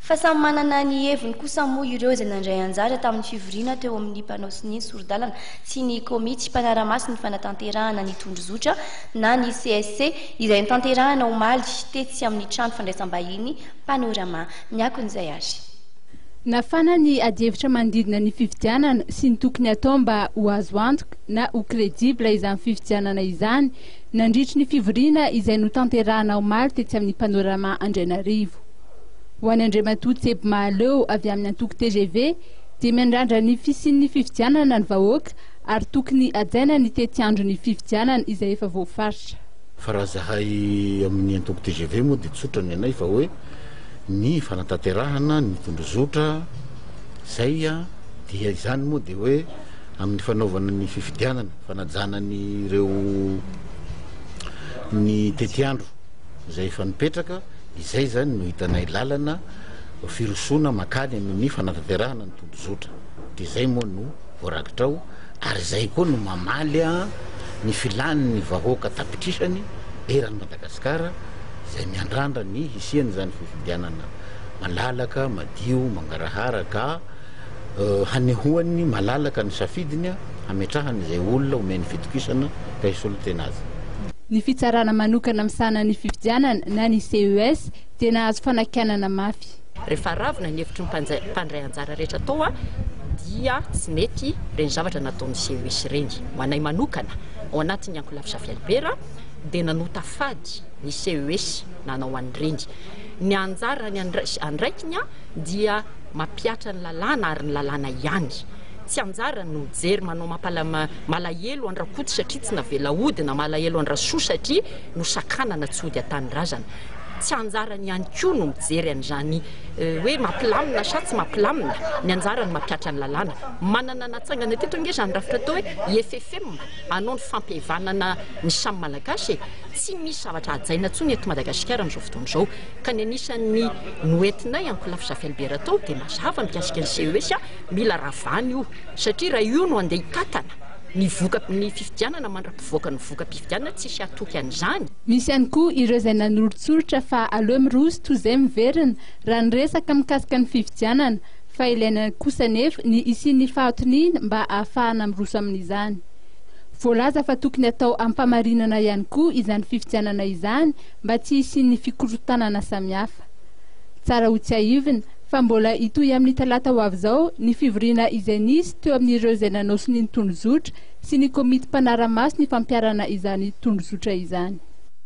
Fa samy manana ny heviny kosa moa ireo izay nandray anjara tamin'ny fivoriana teo amin'ny mpanao sonia ny sori-dalana sy ny komity mpanara-maso ny fanatanterahana ny tondrozotra na ny CSC izay notanterahana omaly tetsy amin'ny trano fandraisam-bahiny Panorama. Ny akon'izay ary. Nafana ny adihevitra manodidina ny fifidianana sy ny tokony hatao mba ho azo antoka na ho crédible izany fifidianana izany nandritry ny fivoriana izay notanterahana omaly tetsy amin'ny Panorama Andrainarivo. Ho an'i Andriamatoa Tseby Mahaleo avy amin'ny antoko tgv dia miandrandra ny fisian'ny fifidianana ny vahoaka ary tokony hajaina ny tetiandron'ny fifidianana izay efa voafaritra. Fa raha zahay amin'ny antoko tgv moa dia tsotra ny anay fa hoe ny fanatanterahana ny tondrozotra zay dia izany moa dia hoe amin'ny fanaovana ny fifidianana, fanajana ny ireo ny tetiandro izay efa nipetraka, izay izany no hitanay lalana firosoana makany amin'ny fanatanterahana ny tondrozotra. Dia izay moa no voarakitra ao ary izay koa no mamaly ny filan'ny vahoaka tapitrisany eran'i Madagasikara izay miandrandra ny hisian'izany fifidianana malalaka, madio, mangarahara ka hanehoany malalaka ny safidiny hametrahany izay olona omeny fitokisana ka hisolo tena azy. Ny fitsarana manokana misahana ny fifidianana na ny CES dia nahazo fanakianana mafy. Rehefa aravona ny hevitry ny mpandray anjara rehetra tao dia tsy nety ireny zavatra nataon'ny CES ireny. Ho anay manokana, ao anatin'ny ankolafy Zafy Albert dia nanota fady ny CES nanao an'ireny. Ny anjarany andraikiny dia mampihatra ny lalàna ary ny lalàna ihany. Tsy anjarany no mijery manao malahelo an-dRakoto satria tsy navela hody na malahelo an-dRasoa satria nosakanana tsy hody an-tanindrazana. Tsy anjarany ihany koa no mijery an'izany hoe mampilamina sa tsy mampilamina. Ny anjarany mampihatra ny lalàna. Manana natsangana teto ange izany rafitra atao hoe IFFM hanao ny fampihavanana ny samy Malagasy e. Tsy misy zavatra hajaina intsony eto Madagasikara amin'izao fotoana izao. Ka ny anisan'ny noentinay ankolafy Zafy Albert tao dia mazava mikasika ny CES, mila ravana io satria raha io no andeha hitantana ny voka ny fifidianana mandra-pivoaka ny voka-pifidianana tsisy hatoky an'izany. Misy ihany koa ireo izay nanoritsoritra fa aleo miroso toy izay miverina raha ny resaka mikasika ny fifidianana fa ilaina kosa anefa ny hisian'ny fahatoniana mba hahafahana miroso amin'izany. Voalaza fa tokony atao am-pamarinana ihany koa izany fifidianana izany mba tsy hisian'ny fikorontanana samihafa. Tsara ho tsiahivina fa mbola hitohy amin'ny talata ho avy izao ny fivoriana izay nisy teo amin'ireo izay nanao sonia ny tondrozotra sy ny komity mpanara-maso ny fampiharana izany tondrozotra izany.